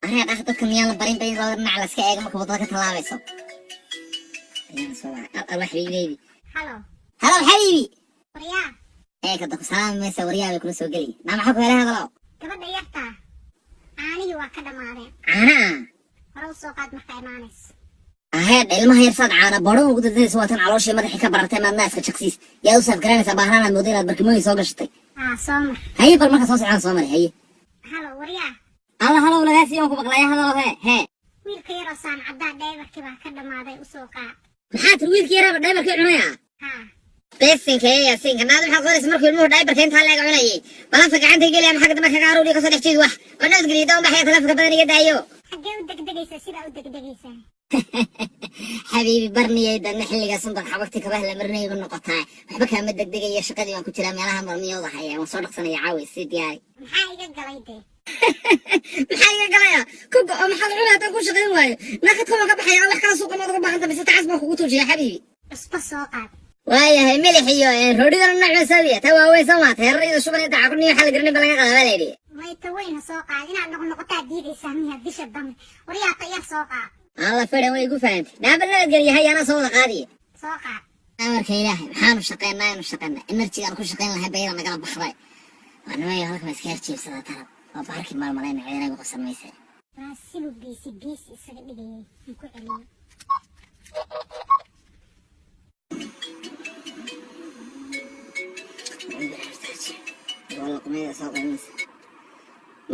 Arrin dhaq, dadka miyaan la barin ba in labada dhinac la iska eego marka waddada ka tallaabayso? Ayaan soo wacay. Allo, xabiibeydi. Halo. Halow, xabiibi. Waryaa. Ee kada ku salaami maysa, waryaa bay kula soo geli. Naa, maxaa ku helay? Hadalow. Gabadha yartaa caanihii waa ka dhammaadeen. Caanaa? Hore u soo qaad markaa imaanayso. Aheed, ilmaha yar saad caana badho ugu dadaysa, waa tan calooshii madaxii ka barartay. Maad naaska jaqsiis yaad u saaf garanaysaa? Baahnaan moodo inaad barkimooyin soo gashatay. Aa, soo mar. Haye, bal marka soo socdaan soo mari, haye. Halo, waryaa. Alla, halow, lagaa sii waan ku maqlaya. Hadalow, hee hee. Wiilka yaroo saan caddaa diaper-kii baa ka dhammaaday, u soo qaad. Maxaa tir? Wiilkii yaraba diaper-kii cunaya? Haa. Besinka ee yasinka naad, maxaad qoraysa markuu ilmuhu diaper-ka intaa leega cunayay? Balanfa gacanta geli ama xagga dambe kaga aruuri, kasoo dhex jiid wax oo nabadgeliya. Doon baxaya, taleefonka badan iga daayo. Xaggee u degdegaysaa? Sidaa u degdegaysaa? Xabiibi, barniyay dadna xilligaas unbad xabagti kabaha la marinay igu noqotaa. Waxba kaama degdegaya, shaqadii waan ku jiraa, meelaha marmiyooda haya, waan soo dhaqsanaya. Caawi si diyaari. Maxaa iga galay dee? Maxaa iga galaya? Ku go-o. Maxaad cunay haddaan ku shaqayn waayo? Nakadka waan ka baxaya. Wax kala suuqa maad uga baahanta mise tacas baan kugu tuujiya, xabiibi? Cusbo soo qaad. Waayahay, milix iyo roodhidana nooc masaawiya, taa waaweyn soo maata heerarayda shuban inta caqrniyo waxaa la garanin ba laga qadaa baa la yidhi. Mayta weyna soo qaad. Inaad noqnoqotaa diidaysaa miya bisha dambe? Waryaa, ta yar soo qaad. Alla fidhan, way igu fahantay. Dhaaba nabadgelya, hay, anaa soo wada qaadiya. Soo qaad. Amarka Ilaahay, maxaanu shaqeynaa? Aynu shaqeynaa, energy-gaan ku shaqayn lahay bayada nagala baxday. Waa nimayo, halkan ma iska herjiibsadaa tarab waa baarkii maalmalayna, cidina igu qabsan maysa. Waa siduu geesi geesi isaga dhigayay in ku celiyo.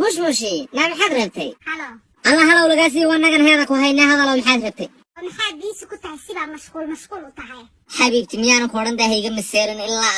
Mushmushi naa, maxaad rabtay? Halo. Alla, halow, lagaa sii wanagan heeda ku haynaa. Hadalow, maxaad rabtay? Oo maxaa busy ku tahay? Sidaa mashquul mashquul u tahay? Xabiibti, miyaanan ku odhan daha iga maseerin ilaa